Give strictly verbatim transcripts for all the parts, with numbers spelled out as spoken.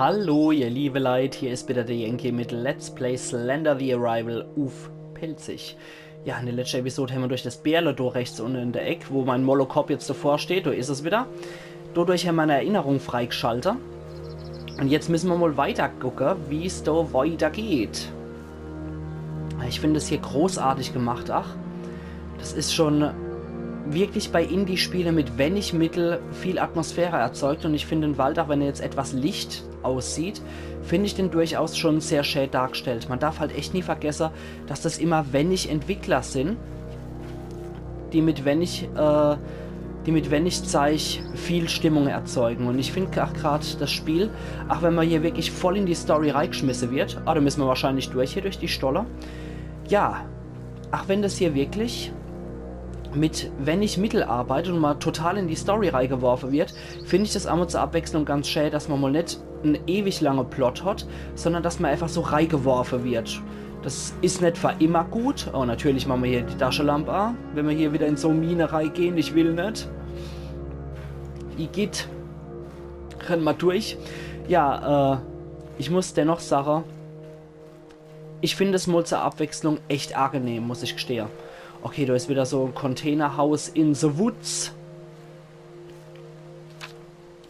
Hallo, ihr liebe Leit, hier is wieder der Yankee mit Let's Play Slender: The Arrival uff Pälzisch. Ja, in der letschte Episode hämmer durch das Bärle do rechts unne in der Eck, wo mein Molokopp jetzt davor steht, do is es wieder. Dodurch hämmer e Erinnerung freigschalte. Un jetzt müsse mer mol weiter gucke, wie's do weitergeht. Ich find es hier großartig gemacht, ach. Das is schon wirklich bei Indie-Spiele mit wenig Mittel viel Atmosphäre erzeugt. Un ich find den Wald, auch wenn er jetzt etwas licht aussieht, find ich den durchaus schon sehr schä dargestellt. Man darf halt echt nie vergesse, dass das immer wenig Entwickler sin, die mit wenig, äh, die mit wenig Zeich viel Stimmung erzeugen. Un ich find auch grad das Spiel, auch wenn mer hier wirklich voll in die Story reigschmisse wird, ah, do müsse mer wahrscheinlich durch, hier durch die Stolle. Ja, auch wenn das hier wirklich mit wenig Mittel arbeitet un mer total in die Story reigeworfe wird, find ich das emol zur Abwechslung ganz schä, dass mer mol net en ewig lange Plot hat, sondern dass mer einfach so reigeworfe wird. Das is net für immer gut. Oh, natürlich mache mer hier die Taschelamp a, wenn mer hier wieder in so Mine reigehn. Ich will net. Igitt. Renne mer durch. Ja, äh, ich muss dennoch sage, ich find es mol zur Abwechslung echt angenehm, muss ich gestehe. Okay, do is wieder so e Containerhaus in the Woods.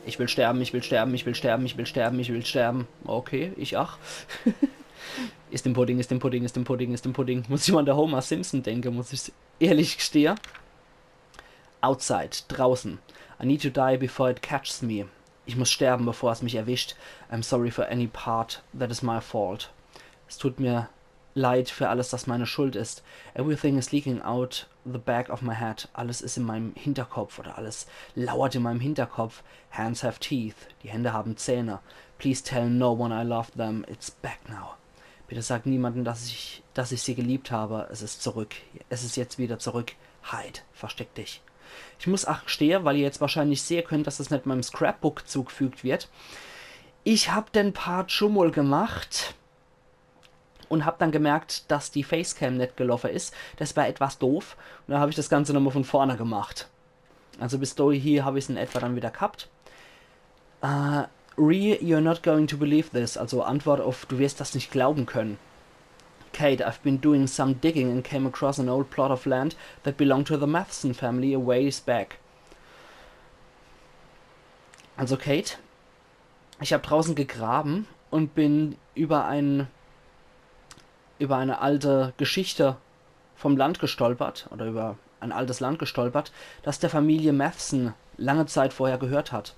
Ich will sterben, ich will sterben, ich will sterben, ich will sterben, ich will sterben. Okay, ich ach. Is im Pudding, is im Pudding, is im Pudding, is im Pudding. Muss ich mol an der Homer Simpson denke, muss ich ehrlich gestehe. Outside, draußen. I need to die before it catches me. Ich muss sterben, bevor es mich erwischt. I'm sorry for any part that is my fault. Es tut mir leid für alles, das meine Schuld ist. Everything is leaking out the back of my head. Alles ist in meinem Hinterkopf oder alles lauert in meinem Hinterkopf. Hands have teeth. Die Hände haben Zähne. Please tell no one I loved them. It's back now. Bitte sag niemandem, dass ich, dass ich sie geliebt habe. Es ist zurück. Es ist jetzt wieder zurück. Hide, versteck dich. Ich muss ach gestehe, weil ihr jetzt wahrscheinlich sehe könnt, dass das net meinem Scrapbook zugefügt wird. Ich hab den Part schon mol gemacht un hab dann gemerkt, dass die Facecam net geloffe is. Das war etwas doof. Un dann hab ich das Ganze nochmol von vorne gemacht. Also bis dohie hab ich's in etwa dann wieder gehabt. Äh, Ree, you're not going to believe this. Also Antwort auf, du wirst das nicht glauben können. Kate, I've been doing some digging and came across an old plot of land that belonged to the Matheson family a ways back. Also Kate, ich hab draußen gegraben und bin über ein, über eine alte Geschichte vom Land gestolpert oder über ein altes Land gestolpert, das der Familie Matheson lange Zeit vorher gehört hat.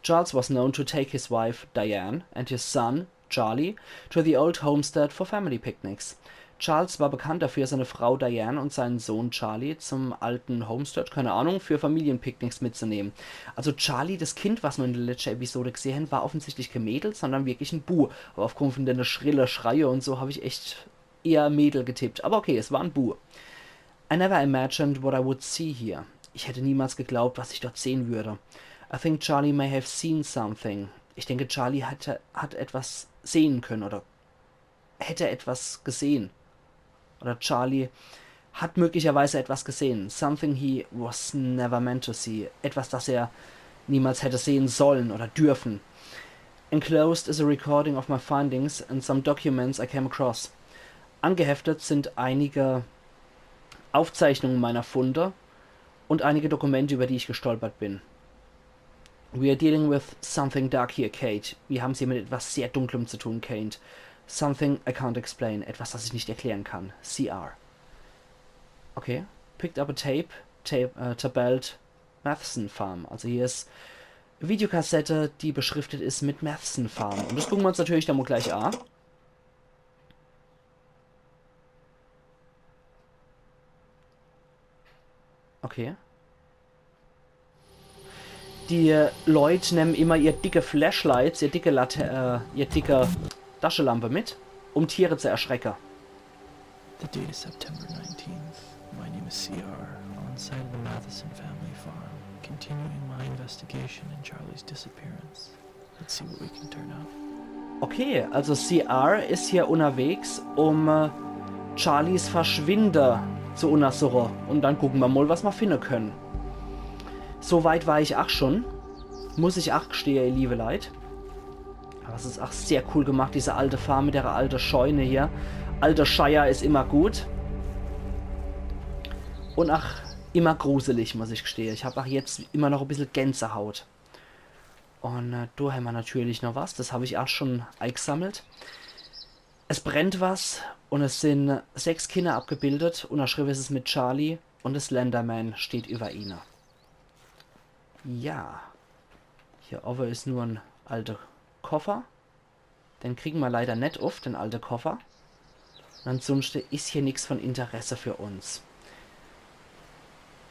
Charles was known to take his wife Diane and his son Charlie to the old homestead for family picnics. Charles war bekannt dafür, seine Frau Diane und seinen Sohn Charlie zum alten Homestead, keine Ahnung, für Familienpicknicks mitzunehmen. Also Charlie, das Kind, was mer in der letschte Episode gesehen, war offensichtlich kein Mädel, sondern wirklich en Bu. Aber aufgrund von den schrille Schreie und so hab ich echt eher Mädel getippt. Aber okay, es war en Bu. I never imagined what I would see here. Ich hätte niemals geglaubt, was ich dort sehen würde. I think Charlie may have seen something. Ich denke, Charlie hat, hat etwas sehen können oder hätte etwas gesehen. Oder Charlie hat möglicherweise etwas gesehen. Something he was never meant to see. Etwas, das er niemals hätte sehen sollen oder dürfen. Enclosed is a recording of my findings and some documents I came across. Angeheftet sind einige Aufzeichnungen meiner Funde und einige Dokumente, über die ich gestolpert bin. We are dealing with something dark here, Kate. Wir haben's hier mit etwas sehr Dunklem zu tun, Kate. Something I can't explain. Etwas, das ich nicht erklären kann. C R. Okay. Picked up a tape, tape äh, tabelled Matheson Farm. Also hier is Videokassette, die beschriftet is mit Matheson Farm. Und das gucken wir uns natürlich dann mal gleich an. Okay. Die Leut nemmen immer ihr dicke Flashlights, ihr dicke Late äh, ihr dicke Taschelampe mit, um Tiere zu erschrecke. The date is September nineteenth. My name is C R, on site of the Matheson family farm, continuing my investigation in Charlie's disappearance. Let's see what we can turn up. Okay, also C R is hier unterwegs, um äh, Charlies Verschwinde zu untersuchen. Und dann gucken wir mal, was wir finden können. So weit war ich auch schon. Muss ich auch gestehe, ihr liebe Leit. Das is ach sehr cool gemacht, diese alte Farm mit der alte Scheune hier. Alte Scheier is immer gut. Un ach immer gruselig, muss ich gestehe. Ich hab ach jetzt immer noch e bissel Gänsehaut. Un äh, do hämmer natürlich noch was. Das hab ich ach schon eigesammelt. Es brennt was un es sin sechs Kinner abgebildet. Unnerschriwwe is es mit Charlie un de Slenderman steht iwwer ihne. Ja. Hier owwe is nur en alte Koffer. Den kriegen mer leider net uff, den alte Koffer. Un ansunschte is hier nix von Interesse für uns.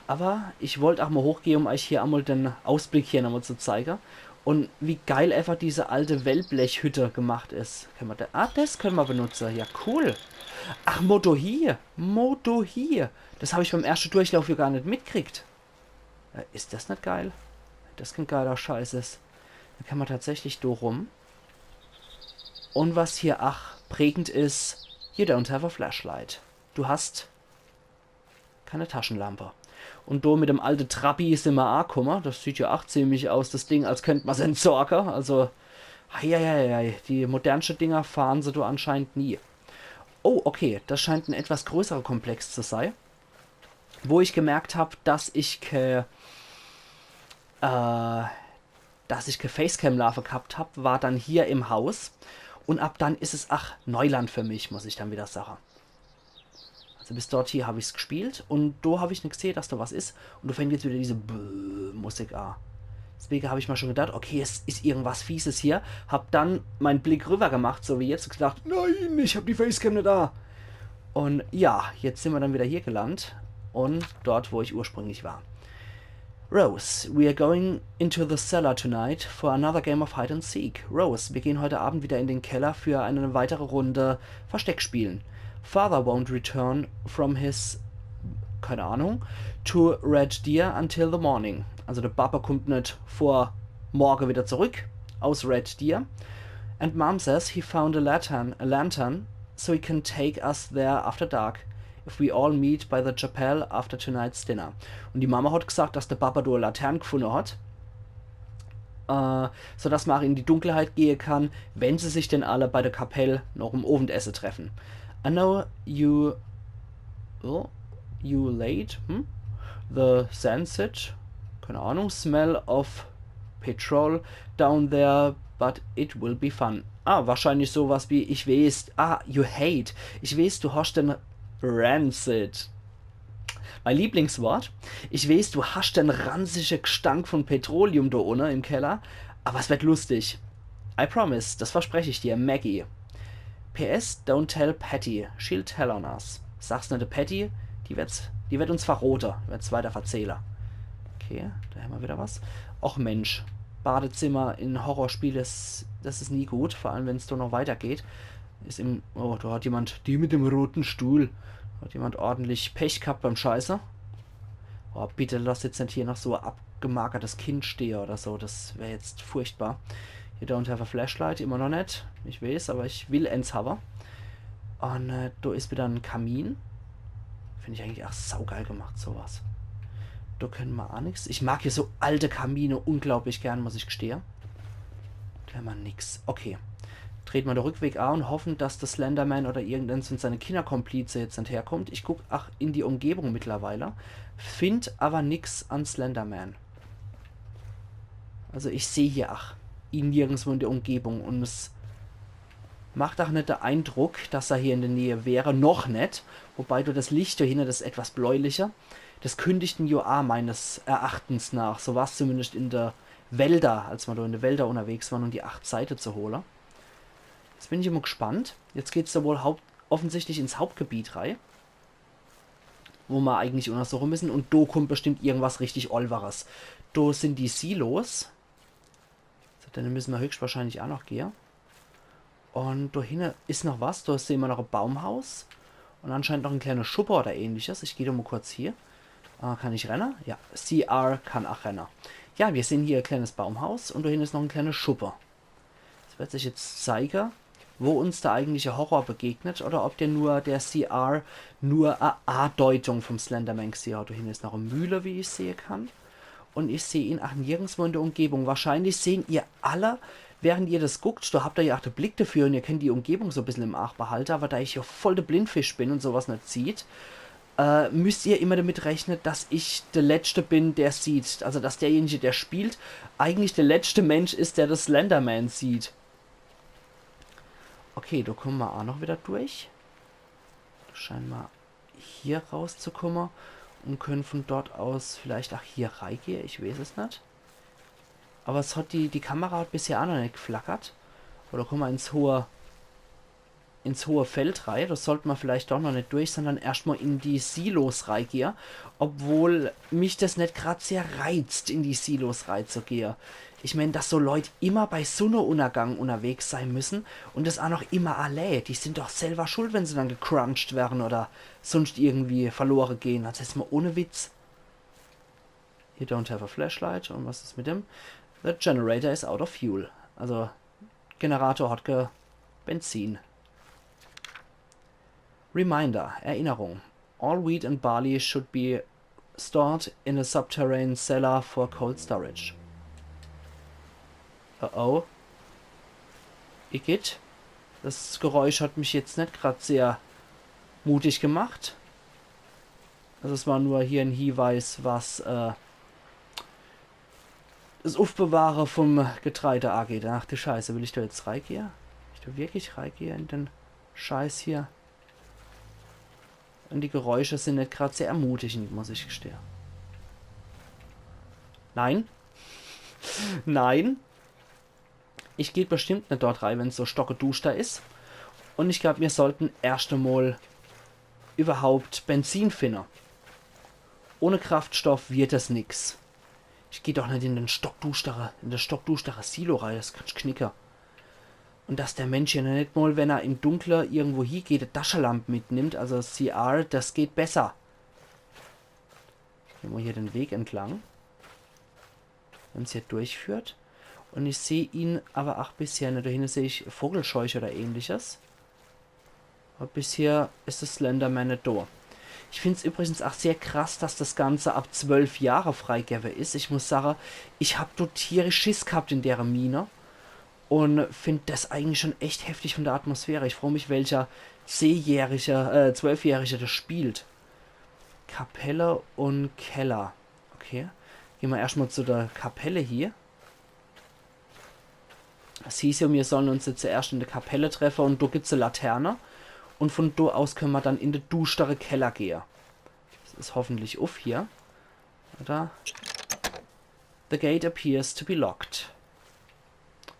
Awwer ich wollt ach mol hochgehe, um eich hier emol den Ausblick hier nochmol zu zeige. Un wie geil einfach diese alte Wellblechhütte gemacht is. Kenne mer da, ah, das kenne mer benutze. Ja, cool. Ach, Moto hier. Moto hier. Das hab ich beim erschte Durchlauf hier gar net mitkriegt. Äh, is das net geil? Das kän geiler Scheiß is. Do kenne mer tatsächlich do rum. Un was hier ach prägend is, you don't have a flashlight. Du hast keine Taschenlampe. Un do mit dem alte Trabi simmer ach kumme. Das sieht ja ach ziemlich aus, das Ding, als könnt mer's entsorge. Also, eieiei, die modernsche Dinger fahre se do anscheinend nie. Oh, okay, das scheint en etwas größere Komplex zu sei. Wo ich gemerkt hab, dass ich ke, äh, dass ich ke Facecam-Larve gehabt hab, war dann hier im Haus. Un ab dann is es ach Neuland für mich, muss ich dann wieder sage. Also bis dort hier hab ich's gespielt un do hab ich nix gesehe, dass do was is. Un do fängt jetzt wieder diese Bäh-Musik a. Deswege hab ich mer schon gedacht, okay, es is irgendwas Fieses hier. Hab dann mein Blick rüber gemacht, so wie jetzt, un gedacht, nein, ich hab die Facecam net da. Un ja, jetzt sin mer dann wieder hier gelandet. Un dort, wo ich ursprünglich war. Rose, we are going into the cellar tonight for another game of hide and seek. Rose, wir gehen heute Abend wieder in den Keller für eine weitere Runde Versteck spielen. Father won't return from his, keine Ahnung, to Red Deer until the morning. Also der Papa kommt net vor morge wieder zurück aus Red Deer. And Mom says he found a lantern, a lantern, so he can take us there after dark if we all meet by the chapel after tonight's dinner. Un die Mama hat gesagt, dass der Papa do e Latern gefunne hat, äh, so dass mer ach in die Dunkelheit gehe kann, wenn se sich denn alle bei der Kapell noch im Owendesse treffen. I know you, oh, you late, hm? The rancid, keine Ahnung, smell of petrol down there, but it will be fun. Ah, wahrscheinlich sowas wie, ich weeß, ah, you hate. Ich weeß, du hast den rancid. Mein Lieblingswort. Ich weeß, du hast den ranzige Gestank von Petroleum do unne im Keller, aber es wird lustig. I promise, das versprech ich dir, Maggie. P S, don't tell Patty, she'll tell on us. Sag's net de Patty, die wird's, die wird uns verrote, wird's weiter verzähle. Okay, do hämmer wieder was. Och Mensch, Badezimmer in Horrorspiele, das, das is nie gut, vor allem wenn's do noch weitergeht. Is im, oh, do hat jemand, die mit dem roten Stuhl, hat jemand ordentlich Pech gehabt beim Scheiße. Oh, bitte lass jetzt net hier noch so e abgemagertes Kind stehe oder so, das wär jetzt furchtbar. You don't have a flashlight, immer noch net. Ich weeß, aber ich will ens hawwe. Un äh, do is wieder en Kamin. Find ich eigentlich ach saugeil gemacht, sowas. Do kenne mer ach nix. Ich mag hier so alte Kamine unglaublich gern, muss ich gestehe. Do hämmer nix. Okay. Trete mer de Rückweg a un hoffen, dass de Slenderman oder irgendens von seine Kinnerkomplize jetzt net herkommt. Ich guck ach in die Umgebung mittlerweile. Find aber nix an Slenderman. Also ich seh hier ach ihn nirgendswo in der Umgebung un es macht ach net de Eindruck, dass er hier in der Nähe wäre. Noch net. Wobei do das Licht do hinne, das etwas bläuliche, das kündigt en jo a meines Erachtens nach. So war's zumindest in de Wälder, als mer do in de Wälder unterwegs waren, um die acht Seite zu hole. Jetzt bin ich immer gespannt. Jetzt geht's do wohl haupt offensichtlich ins Hauptgebiet rei, wo mer eigentlich untersuche müssen. Un do kommt bestimmt irgendwas richtig Olweres. Do sin die Silos. So, dann müssen mer höchstwahrscheinlich a noch gehe. Un do hinne is noch was. Do sehn mer noch e Baumhaus. Un anscheinend noch en kleine Schuppe oder ähnliches. Ich geh do mo kurz hier. Äh, kann ich renne? Ja, C R kann ach renne. Ja, mir sehn hier e kleines Baumhaus un do hinne is noch en kleine Schuppe. Es wird sich jetzt zeige, wo uns der eigentliche Horror begegnet oder ob der nur, der C R nur e Adeutung vom Slenderman gsehe hat. Do hinne is noch e Mühle, wie ich sehe kann. Un ich seh ihn ach nirgendswo in der Umgebung. Wahrscheinlich sehn ihr alle während ihr das guckt, do habt ihr ja ach de Blick dafür un ihr kennt die Umgebung so e bissel im Aach behalte, awwer da ich ja voll de Blindfisch bin un sowas net sieht, äh, müsst ihr immer damit rechne, dass ich de Letschte bin, der sieht. Also, dass derjenige, der spielt, eigentlich de letschte Mensch is, der de Slenderman sieht. Okay, do komme mer ach noch wieder durch. Do scheine mer hier rauszukomme un kenne von dort aus vielleicht ach hier reigehe, ich weeß es net. Awwer es hat die, die Kamera hat bisher ach noch net geflackert. Oder komme mer ins hohe, ins hohe Feld rei. Do sollt mer vielleicht doch noch net durch, sondern erscht mol in die Silos reigehe. Obwohl mich das net grad sehr reizt, in die Silos reizugehe. Ich mein, dass so Leut immer bei Sunnenuntergang unterwegs sei müssen un das ach noch immer allee. Die sin doch selwer schuld, wenn se dann gecruncht werre oder sunscht irgendwie verlore gehen. Also jetzt mol ohne Witz. You don't have a flashlight. Un was is mit dem? The generator is out of fuel. Also, Generator hat ke Benzin. Reminder, Erinnerung. All wheat and barley should be stored in a subterranean cellar for cold storage. Oh oh. Igitt. Das Geräusch hat mich jetzt net grad sehr mutig gemacht. Also es war nur hier en Hieweis, was, äh, das Ufbewahre vom Getreide ageht. Ach du Scheiße, will ich do jetzt reigehe? Will ich do wirklich reigehe in den Scheiß hier? Un die Geräusche sin net grad sehr ermutigend, muss ich gestehe. Nein. Nein. Ich geh bestimmt net dort rei, wenn's so stockeduschter is. Un ich glaub, mir sollten erscht emol überhaupt Benzin finne. Ohne Kraftstoff wird das nix. Ich geh doch net in den stockduschtere, in das stockduschtere Silo rei, das kannst knicke. Un dass der Mensch hier net mol, wenn er im Dunkle irgendwo hiegeht, e Taschelamp mitnimmt, also C R, das geht besser. Geh mer hier den Weg entlang, wenn's hier durchführt. Un ich seh ihn aber ach bisher net. Do hinne seh ich Vogelscheuche oder ähnliches. Aber bisher is es Slenderman net do. Ich find's übrigens ach sehr krass, dass das Ganze ab zwölf Jahre freigewwe is. Ich muss sage, ich hab do tierisch Schiss gehabt in dere Mine. Un find das eigentlich schon echt heftig von der Atmosphäre. Ich froo mich, welcher zehnjährige, äh, zwölfjährige das spielt. Kapelle un Keller. Okay. Geh mer erscht mol zu der Kapelle hier. Es hieß ja, mir sollen uns jetzt erscht in der Kapelle treffe un do gibt's e Laterne. Un von do aus könne mer dann in de duschtere Keller gehe. Das is hoffentlich uff hier. Oder? The gate appears to be locked.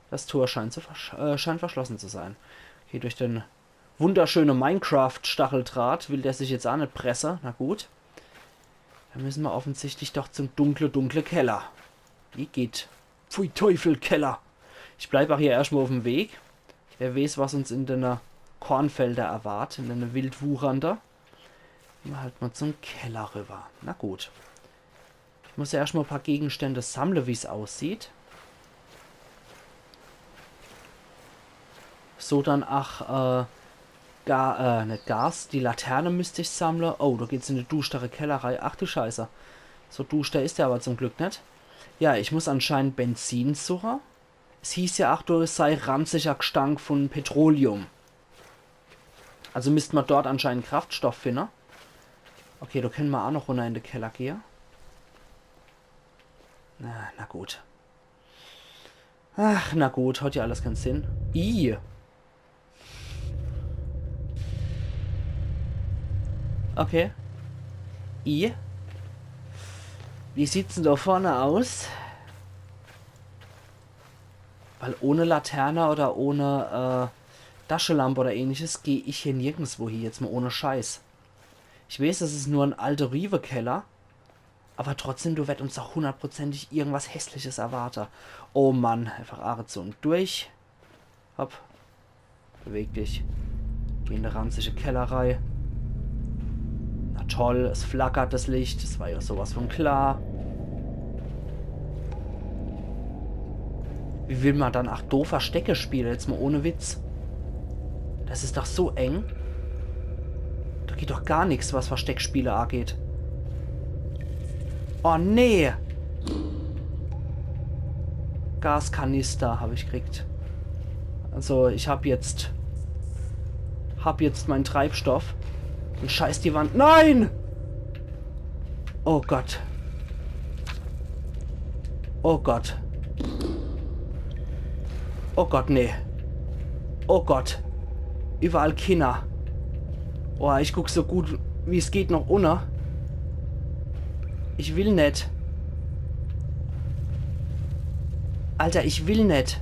Das Tor scheint, zu versch äh, scheint verschlossen zu sein. Okay, durch den wunderschöne Minecraft-Stacheldraht will der sich jetzt ach net presse. Na gut. Dann müssen mer offensichtlich doch zum dunkle, dunkle Keller. Igitt. Pfui Teufel, Keller. Ich bleib ach hier erscht mol uff'm Weg. Wer weeß, was uns in dene Kornfelder erwart, in dene wildwuchernde. Gehn mer halt mol zum Keller rüber. Na gut. Ich muss ja erscht mol e paar Gegenstände sammle, wie's aussieht. So, dann, ach, äh, Ga äh, net Gas, die Laterne müsst ich sammle. Oh, do geht's in e duschtere Keller rei. Ach du Scheiße. So duschter is der aber zum Glück net. Ja, ich muss anscheinend Benzin suche. Es hieß ja ach, do sei ranziger Gestank von Petroleum. Also misst mer dort anscheinend Kraftstoff finne. Okay, do könne mer ach noch runner in de Keller gehe. Na, na gut. Ach, na gut, hat ja alles kein Sinn. I. Okay. I. Wie sieht's denn do vorne aus? Weil ohne Laterne oder ohne, äh, Taschelampe oder ähnliches geh ich hier nirgendswo hie, jetzt mol ohne Scheiß. Ich weeß, das is nur en alte Riewekeller, aber trotzdem, do werd uns doch hundertprozentig irgendwas Hässliches erwarte. Oh Mann, einfach Aare zu un durch. Hopp. Beweg dich. Geh in de ranzige Keller rei. Na toll, es flackert das Licht. Das war ja sowas von klar. Wie will mer dann ach do Verstecke spiele? Jetzt mol ohne Witz. Das is doch so eng. Do geht doch gar nix, was Versteckspiele ageht. Oh nee! Gaskanister hab ich kriegt. Also ich hab jetzt, hab jetzt mein Treibstoff. Und scheiß die Wand. Nein! Oh Gott. Oh Gott. Oh Gott, nee. Oh Gott. Überall Kinner. Oh, ich guck so gut wie's geht noch unne. Ich will net. Alter, ich will net.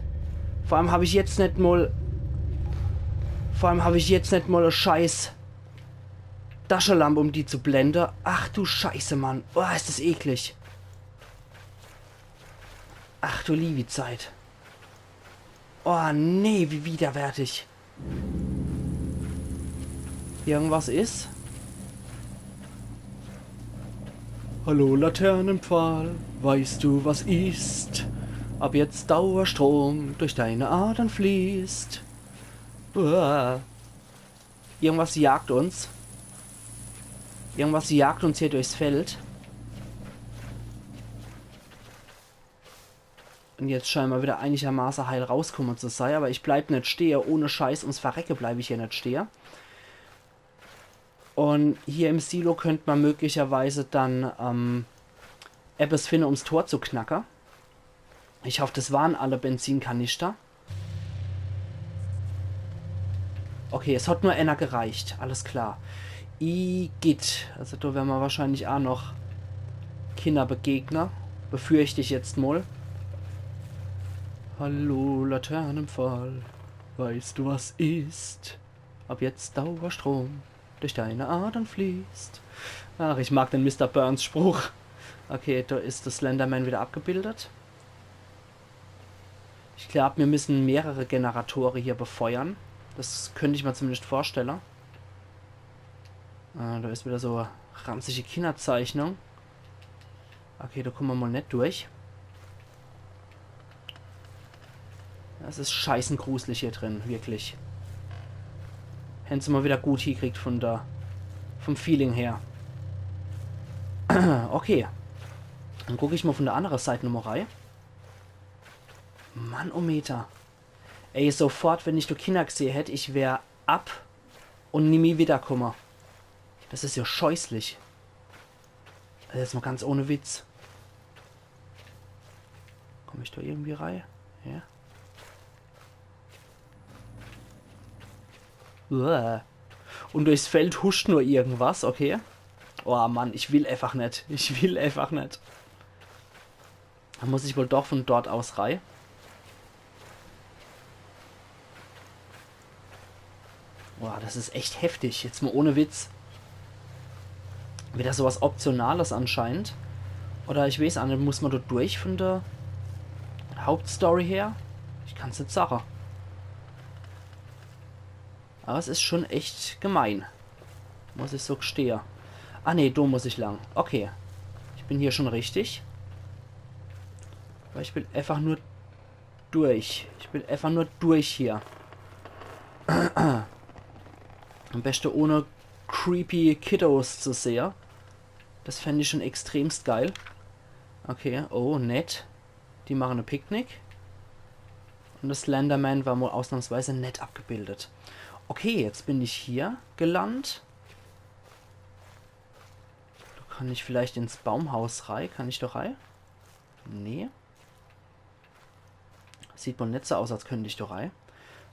Vor allem hab ich jetzt net mol. Vor allem hab ich jetzt net mol e scheiß Taschelamp, um die zu blende. Ach du Scheiße, Mann. Oh, is das eklig. Ach du liebi Zeit. Oh nee, wie widerwärtig. Irgendwas is. Hallo Laternenpfahl, weißt du, was ist? Ab jetzt Dauerstrom durch deine Adern fließt. Uah. Irgendwas jagt uns. Irgendwas jagt uns hier durchs Feld. Und jetzt scheinbar wieder einigermaße heil rauskumme zu sei, aber ich bleib net stehe. Ohne Scheiß, ums Verrecke bleib ich hier net stehe. Und hier im Silo könnt man möglicherweise dann, ähm, etwas finde, ums Tor zu knacke. Ich hoff, das waren alle Benzinkanister. Okay, es hat nur einer gereicht. Alles klar. Igitt. Also da werden wir wahrscheinlich auch noch Kinder begegnen. Befürchte ich jetzt mal. Hallo, Laternenpfahl. Weißt du, was ist? Ab jetzt Dauerstrom durch deine Adern fließt. Ach, ich mag den Mister Burns Spruch. Okay, da ist das Slenderman wieder abgebildet. Ich glaub, wir müssen mehrere Generatore hier befeuern. Das könnte ich mir zumindest vorstellen. Äh, da ist wieder so ranzige Kinderzeichnung. Okay, da kommen wir mal net durch. Das ist scheißengruselig hier drin, wirklich. Hätten sie mal wieder gut hiekriegt von der, vom Feeling her. Okay. Dann guck ich mal von der anderen Seite nochmal rein. Manometer. Ey, sofort, wenn ich do Kinder gesehen hätt, ich wär ab und nimmi wiederkomme. Das ist ja scheußlich. Also jetzt mal ganz ohne Witz. Komm ich da irgendwie rein? Ja. Uah. Und durchs Feld huscht nur irgendwas, okay. Oh Mann, ich will einfach net. Ich will einfach net. Da muss ich wohl doch von dort aus rein. Boah, das ist echt heftig. Jetzt mal ohne Witz. Wieder sowas Optionales anscheinend. Oder ich weiß auch nicht, muss man dort durch von der Hauptstory her? Ich kann's nicht sagen. Aber es ist schon echt gemein. Muss ich so gestehe. Ah nee, do muss ich lang. Okay. Ich bin hier schon richtig. Aber ich will einfach nur durch. Ich will einfach nur durch hier. Am besten ohne creepy Kiddos zu sehen. Das fänd ich schon extremst geil. Okay, oh, nett. Die machen ein Picknick. Und das Slenderman war mal ausnahmsweise nett abgebildet. Okay, jetzt bin ich hier gelandet. Da kann ich vielleicht ins Baumhaus rein. Kann ich da rein? Nee. Sieht mal net so aus, als könnte ich da rein.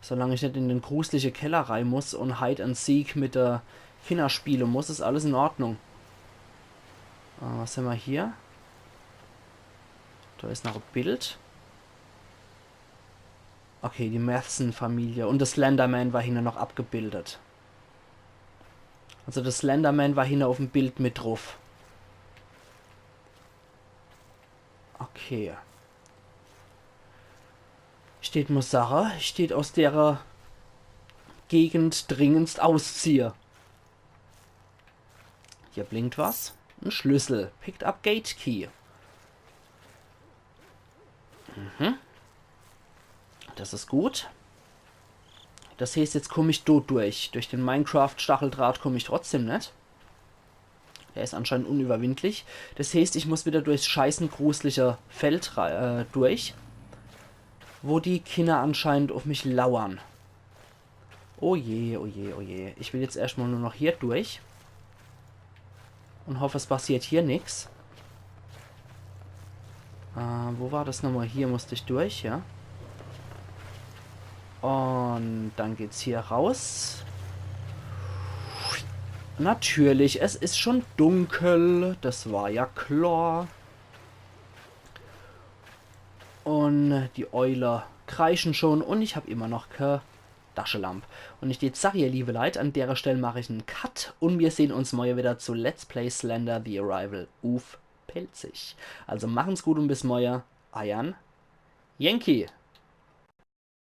Solange ich net in den grusliche Keller rein muss und Hide and Seek mit der Kinder spiele muss, ist alles in Ordnung. Äh, was haben wir hier? Da ist noch ein Bild. Okay, die Matheson-Familie. Und das Slenderman war hinne noch abgebildet. Also das Slenderman war hinne auf dem Bild mit drauf. Okay. Steht muss Sache, steht aus derer Gegend dringendst ausziehe. Hier blinkt was. Ein Schlüssel. Picked up gate key. Mhm. Das ist gut. Das heißt, jetzt komm ich do durch. Durch den Minecraft-Stacheldraht komm ich trotzdem net. Der ist anscheinend unüberwindlich. Das heißt, ich muss wieder durchs scheißen gruselige Feld rei- äh, durch. wo die Kinner anscheinend uff mich lauern. Oh je, oh je, oh je. Ich will jetzt erscht mal nur noch hier durch. Und hoff, es passiert hier nix. Äh, wo war das nochmal? Hier musst ich durch, ja. Und dann geht's hier raus. Natürlich, es is schon dunkel. Das war ja klar. Und die Eule kreischen schon und ich hab immer noch ke Taschelamp. Und ich jetzt sag, ihr liebe Leit, an dere Stell mach ich en Cut und wir sehn uns morje wieder zu Let's Play Slender The Arrival uff Pälzisch. Also machen's gut und bis morje. Eiern Yankee.